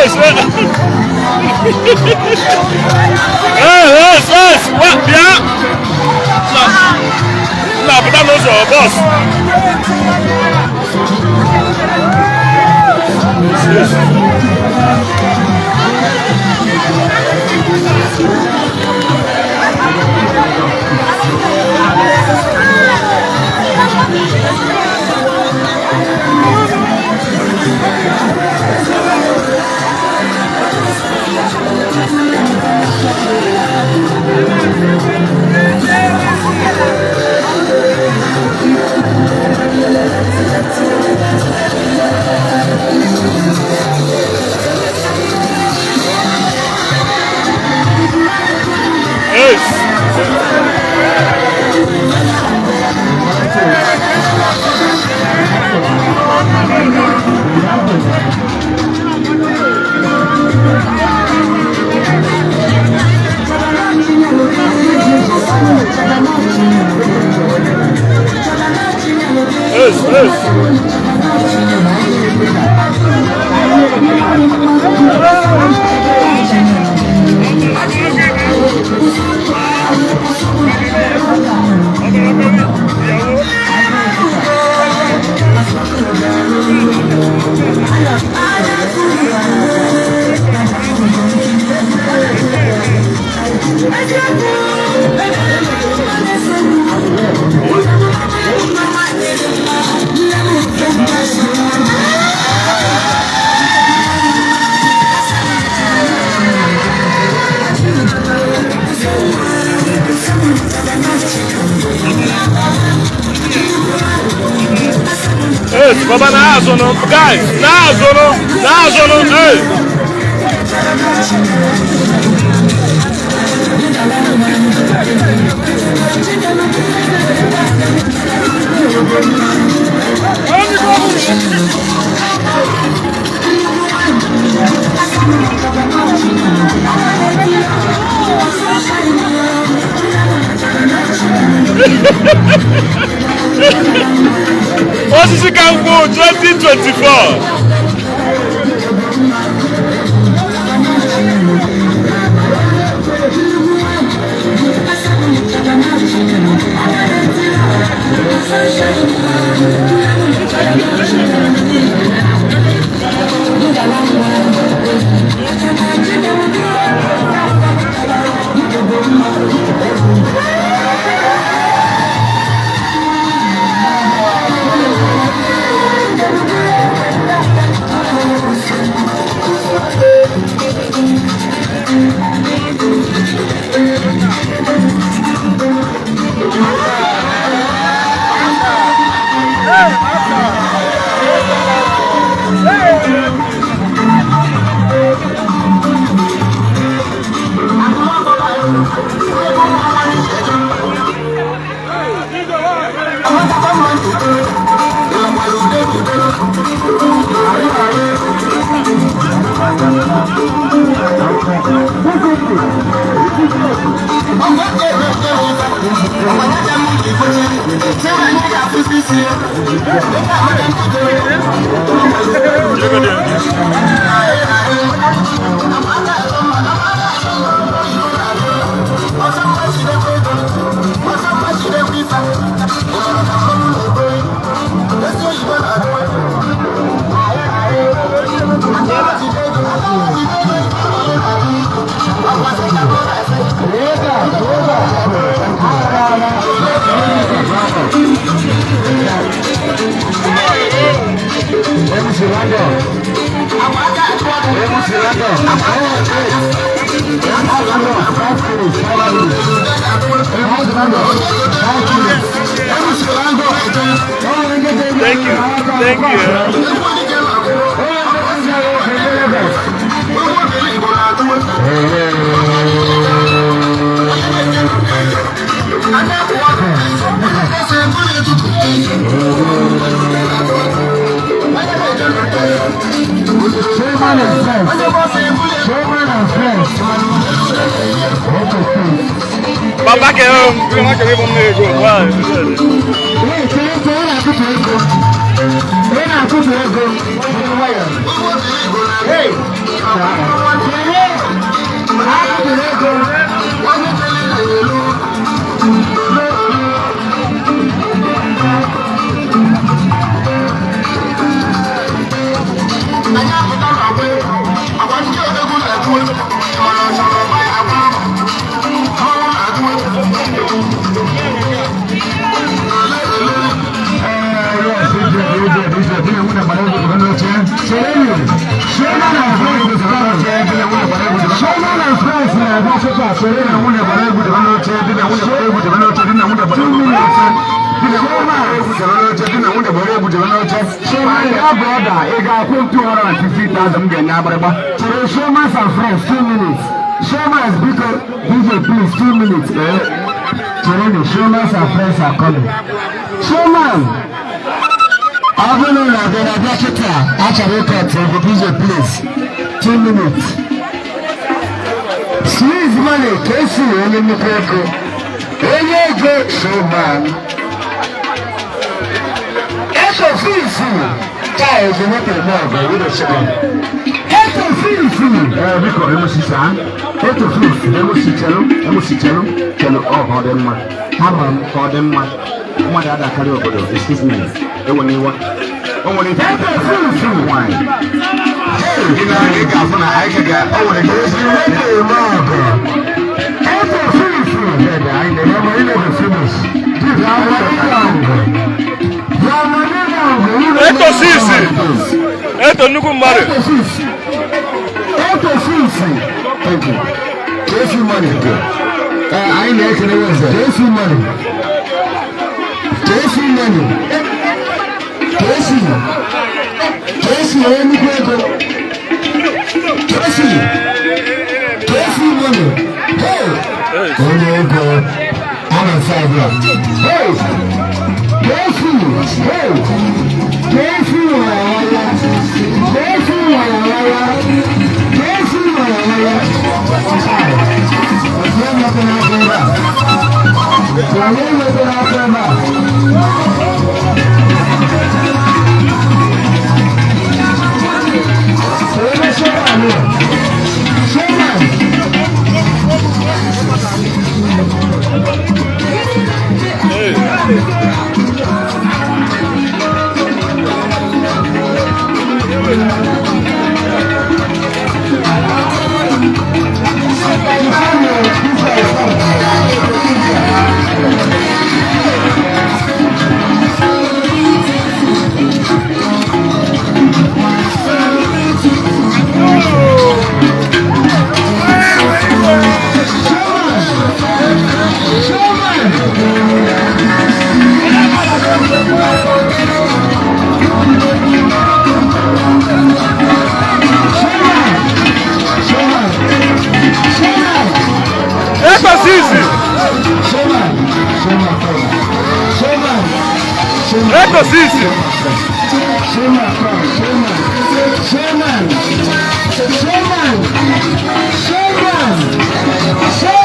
Yes, yes, yes. Wa bịa. Na pụta n'ụzọ bọs. Yes. Yes. Yes, yes. Yes, baba na azụ nụ. Guys, na azụ nụ. Na azụ nụ. Hey. Osisi ka nkwụ 2024. Thank you. Thank you. Chairman and friends. Chairman and friends. Okay, please. Baba ke Why? Wait, can you tell us? Na-akụtu ego nwayọ. Hey! Chere! Akụtụrụ ego. Showman and friends na-abịa kịta. Chere na nwunye gbara egwu debe n'oche di na nwunye gbara egwu debe n'oche di na nwunye gbara egwu debe n'oche di na nwunye gbara egwu debe n'oche di na nwunye gbara egwu debe n'oche. Showman ya brother, ị ga-akwụ m 250,000 m ga-enye agbịrịgba. Chere, Showman and friends, 2 minutes. Showman, biko, DJ, please, 2 minutes, eh. Chere na Showman and friends are coming. Showman, ọ bụrụ na ọ na-abịa kịta, achọrọ ịkọtụ egwu. DJ, please, 2 minutes. Swiss money ka esi onye nnukwu ego, onye ego Showman Eto fifi ka ezi moto eme ọgọ wúlò ṣẹlẹ̀. Eto fifi. Ee, biko, emusisa. Eto fifi. Emusi, chelu, emusi, chelu, chelu. Ọ ka ọ dị mma. Ama m. Ka ọ dị mma, mmadụ adakarị obodo. Excuse me, ewe n'iwa o nwere ife. Eto fifi. Nwaanyị ị na-aga, ị ga-afụ na anyị ka ga o nwere ike. Ezi moto eme ọgọ. Eto fifi. Dede, anyị na-eme Your money never finish. Your money long. Your money long. Eto sisi. Eto nnukwu mmadụ. Eto sisi. Eto sisi. Thank you. KC Money. Ee, anyị na-ekele nze. KC Money. KC Money. KC. KC onye nnukwu ego. KC. KC Money. Hey! Onye ego. Ama nse abụọ. Hey! KC. Hey! KC wara wara. KC wara wara. KC wara wara. Onye mepere aka ebe a? Onye mepere aka ebe a? Onye Showman nọ? Showman. Showman. Showman. Showman. Eto sisi. Showman. Showman. Showman. Showman. Eto sisi. Showman, come. Showman. Showman. Showman. Showman. Showman.